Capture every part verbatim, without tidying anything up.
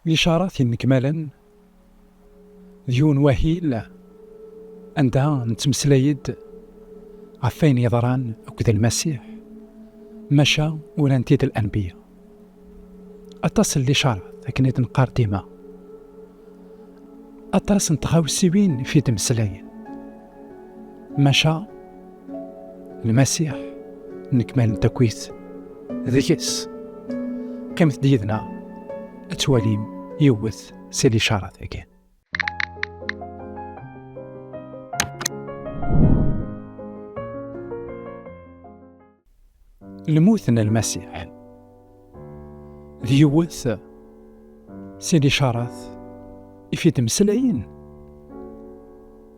Licarat yennekmalen d yiwen wahil anda nettmeslay-d ɣef wayen yeḍran akked Lmasiḥ, maca uran-t-id lanbiya. Aṭas n licarat, akken i d-neqqar dima, aṭas n tɣawsiwin f i d-mmeslayen, maca Lmasiḥ nnekmalent akkit deg-s. Qqimet-d yid-neɣ ad twalim yiwet si licarat-agi. Lmut n Lmasiḥ d yiwet si licarat i fi d-mmeslayen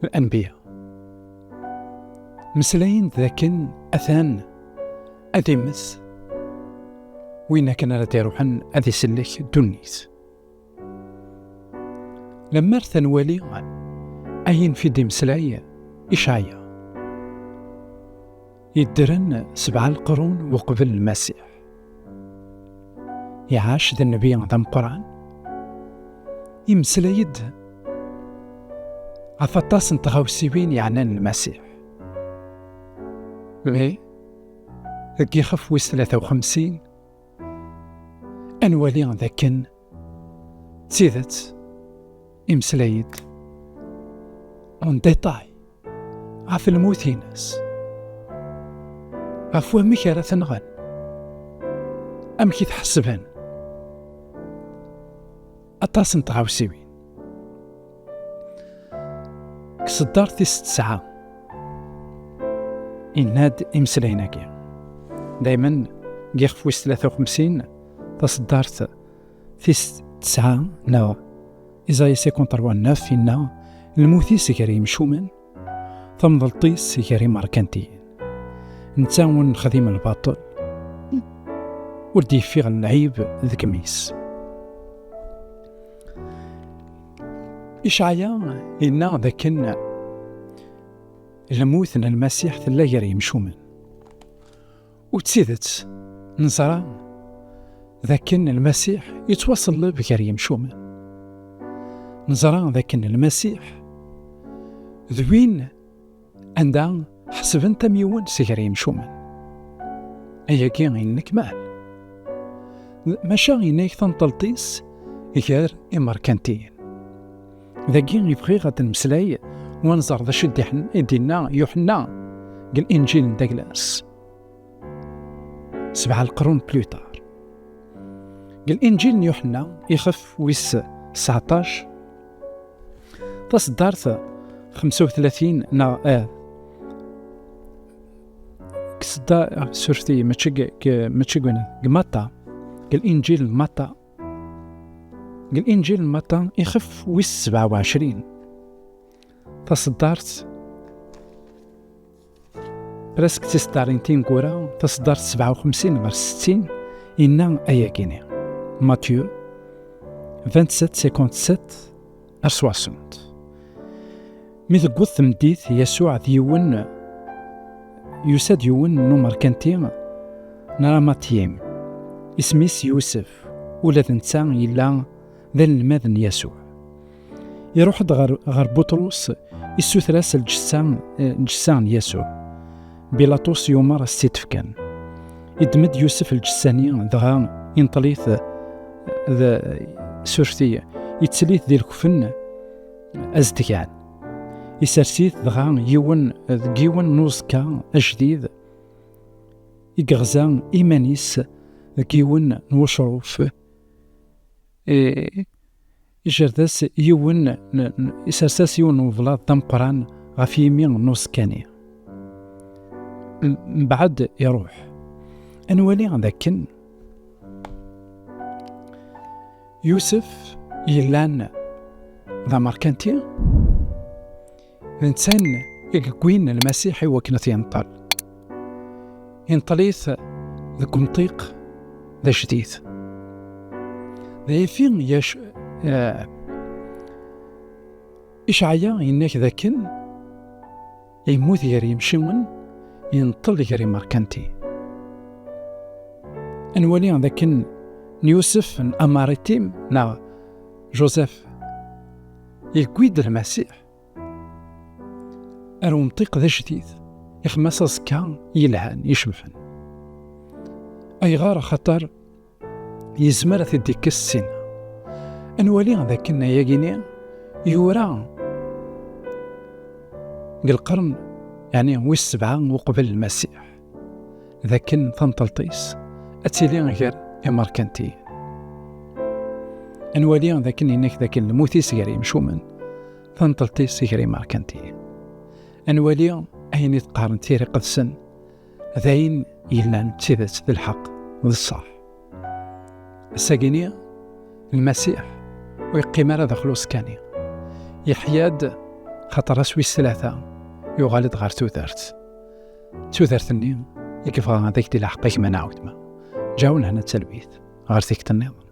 lanbiya. Mmeslayen-d dakken atan ad immet win akken ara d-iruḥen ad isellek ddunit. Lemmer ad nwali ayen fi d-imeslay Icɛaya, yeddren sebɛa leqrun uqbel Lmasiḥ. Iɛac d nnbi d ameqqran, imeslay-d ɣef aṭas n tɣawsiwin yeɛnan Lmasiḥ. Mais, deg yixef wis tlata u xemsin, ad nwali dakken d tidet, imeslay-d en détail ɣef lmut-ines, ɣef wamek ara t-nɣen, amek i t-ḥesben, aṭas n tɣawsiwin. Deg tseddart tis tesɛa, yenna-d imeslayen-agi. Daymen, deg yixef wis tlata u xemsin, taseddart tis tesɛa, neɣ Isaïe cinquante-trois neuf, yenna: "Lmut-is gar yimcumen, tamḍelt-is gar imerkantiyen. Netta ur nexdim lbaṭel, ur d-yeffiɣ lɛib deg imi-s." Icɛaya yenna dakken lmut n Lmasiḥ tella gar yimcumen. U d tidet, neẓra dakken Lmasiḥ yettwaṣelleb gar yimcumen. Neẓra dakken Lmasiḥ d win anda ḥesben-t am yiwen si gar yimcumen. Ayagi yennekmal. Maca yenna-yak tamṭelt-is gar imerkantiyen. Dagi i bɣiɣ ad d-nemmeslay, u ad nẓer d acu i d-iḥen-, i d-yenna Yuḥenna deg Linǧil n Daglas, sebɛa leqrun plus tard. Deg Linǧil n Yuḥenna, ixef wis tseɛṭac, taseddart xemsa u tlatin, neɣ, eh, deg tsedda-, surfet-iyi, mačči deg, deg, mačči deg win, deg Matta, deg Linǧil n Matta, deg Linǧil n Matta, ixef wis sebɛa u ɛecrin, taseddart, presque tiseddarin tineggura, taseddart sebɛa u xemsin ɣer settin, yenna ayagini. Matthieu vingt-sept, cinquante-sept ar soixante. Mi tewweḍ tmeddit, Yasuɛ d yiwen, yusa-d yiwen n umerkanti n Ramatiyim, isem-is Yusef, ula d netta yella d anelmad n Yasuɛ. Iruḥ-d ɣer, ɣer Buṭrus, issuter-as lǧessa, eh, lǧessa n Yasuɛ. Bilaṭus yumeṛ ad s-tt-id-fken. Iddem-d Yusef lǧessa-nni, dɣa inṭel-it d, surfet-iyi, ittel-it di lekfen azedgan. Isers-it dɣa yiwen, deg yiwen n uẓekka ajdid i yeɣza iman-is deg yiwen n ucruf. I-, ijerred-as yiwen n, n, isers-as yiwen n weblaḍ d ameqqran ɣef yimi n uẓekka-nni. M-, mbeɛd iruḥ. Ad nwali d akken Yusef yellan d amerkanti, d netta i yewwin Lmasiḥ i wakken ad t-yenṭel. Yenṭel-it deg umṭiq d ajdid. D ayagi yac-, eh, Icɛaya yenna-k dakken yemmut gar yimcumen, yenṭel gar imerkanti. Ad nwali dakken n Yusef n Amaritim, neɣ Joseph yewwi-d Lmasiḥ ar umṭiq d ajdid, ixemmas aẓekka yelhan, icebḥen. Ayɣer? Axaṭer yezmer ad t-id-ikkes ssin. Ad nwali d akken ayagi-ni yura deg lqern, yeɛni wis sebɛa uqbel Lmasiḥ, d akken tanṭelt-is ad tili gar imerkantiyen. Ad nwali d akken yenna-k d akken lmut-is gar yimcumen, tanṭelt-is gar imerkantiyen. Ad nwali ayen i d-qqaren tira iqedsen d ayen yellan d tidet, d lḥeqq, d ṣṣeḥ. Ass-agi-ni, Lmasiḥ ur yeqqim ara daxel uẓekka-ni. Yeḥya-d, xaṭer ass wis tlata yuɣal-d ɣer tudert. D tudert-nni i yebɣa ad ak-d-ilḥeq a gma neɣ a weltma. Ǧaw lehna d talwit ɣer tikkelt nniḍen.